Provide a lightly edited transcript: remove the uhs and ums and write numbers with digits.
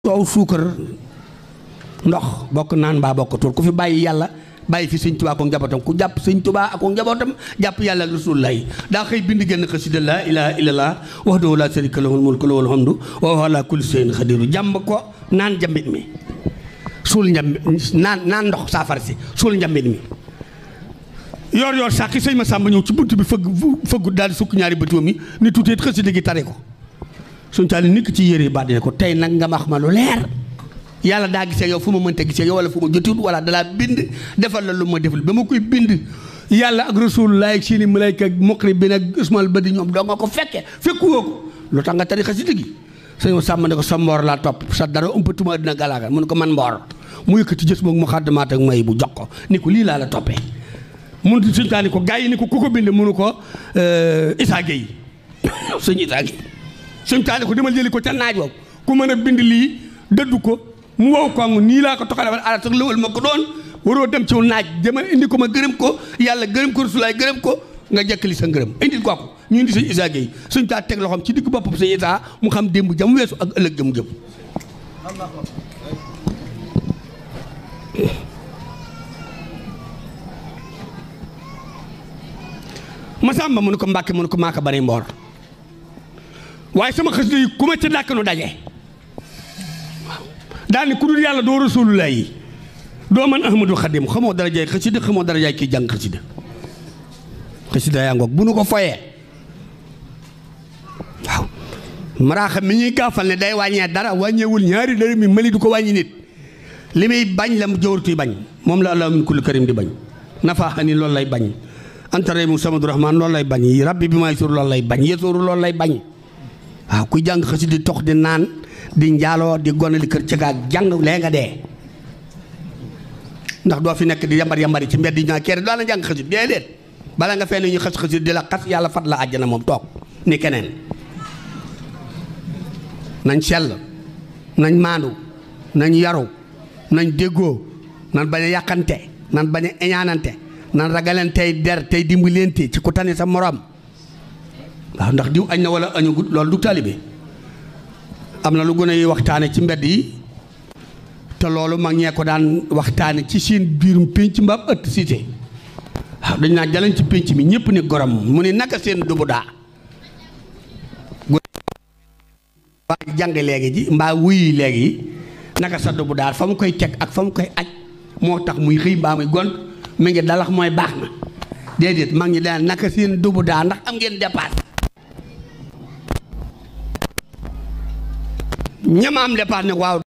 soow suukar ndox bokk naan mbaa bokk tur ku fi bàyyi yàlla bàyyi fi sëñ Tuubaa ak njabootam ku jàpp sëñ Tuubaa ak njabootam jàpp yàlla ak Rasulullah daa xëy bind génn xasida laa ilaaha illallaah wahdahu laa shariika lahu mulku wa lahul hamdu wa huwa alaa kulli shay'in qadiir jàmb ko naan jambit mi suul njambit naan ndox saafara si suul njambit mi yor sax ki sëñ ma sàmba ñëw ci bunt bi fëggu daal di sukk ñaari bëtiwoom yi ni tuuti it xasida gi tare ko suñ taali nikk ci yére ba dine ko tey nag nga wax ma lu leer yàlla daa gisee yow fu ma mënta gisee yow wala fu ma jotiwut wala dalaa bind defal la lu ma deful ba ma koy bind yàlla ak rasulullah ak seeni malaayka ak muqribin ak ismaal badi ñoom doo nga ko fekkuwoo ko lu tax nga tari xasida gi sëñ ma sàmba ne ko sa mboor laa topp sa dara ëmpatuma dina galaaga mu ne ko man mboor mu yëkkati jës moom mu xaddamaat ak may bu jox ko ni ko lii laa la toppee mun suñ taali ko gars yi ni ko ku ko bind mënu ko Issa Gueye sëñ Issa Gueye suñ taali ko demal jëli ko ca naaj woowu ku mën a bind lii dëddu ko mu wow koŋŋ nii laa ko toxalee ala sax lëwal ma ko doon waroo dem ci naaj demal indi ko ma gërëm ko yàlla gërëm ko Rasulaay gërëm ko nga jëkkali sa ngërëm indil kooku ñu indi sëñ Issa Gueye suñ taa teg loxoom ci digg boppam sëñ Issa mu xam démb jam weesu ak ëllëg jëm jëm Masamba mu ne ko Mbàkke mu ne ko maaka bari mboor waaye sama xasida yi ku ma ca dàkk nu daje waaw daal ni ku dul yàlla doo Rasulullah yi doo man Ahmadul Xadim xamoo darajaay xasida xamoo darajaay kii jàng xasida yaa ngoog bu nu ko foyee waaw maraaxam mi ñuy gaafal ne day wàññee dara wàññeewul ñaari dara mi mali du ko wàññi nit li muy bañ la mu jawrutuy bañ moom la allah min kulli karim di bañ nafaaxa ni loolu lay bañ antare mu samadu rahman loolu lay bañ yi rabbi bi may sur loolu lay bañ yesooru loolu lay bañ waaw kuy jàng xasida di tox di naan di njaaloo di gone li kër cëgaak jàng lee nga dee ndax doo fi nekk di yambari ci mbedd yi ñaa kere daa la jàng xasida déedéet bala nga fee ne ñu xasida di la xas yàlla fat la àjjana moom toog ni keneen nañ sell nañ maandu nañ yaru nañ déggoo nañ bañ a yàqante nañ bañ a eñaanante nan ragaleen tey der tey dimbalante ci ku tane sa morom waaw ndax diw añ na wala añagut loolu du taalibe am na lu gën a waxtaane ci mbedd yi te loolu mag ñee ko daan waxtaane ci seen biirum pénc mbaam ëtt cité waaw dañ naa jalañ ci pénc mi ñëpp ni gorom mu ne naka seen dubu daa waa jàng léegi ji mbaa wuyi léegi naka sa dubu daa fa mu koy teg ak fa mu koy aj moo tax muy xëy mbaa muy gont mi ngi dalax mooy baax na déedéet mag ñi daan naka seen dubu daa ndax am ngeen dépasse ñama am dépasse ne waaw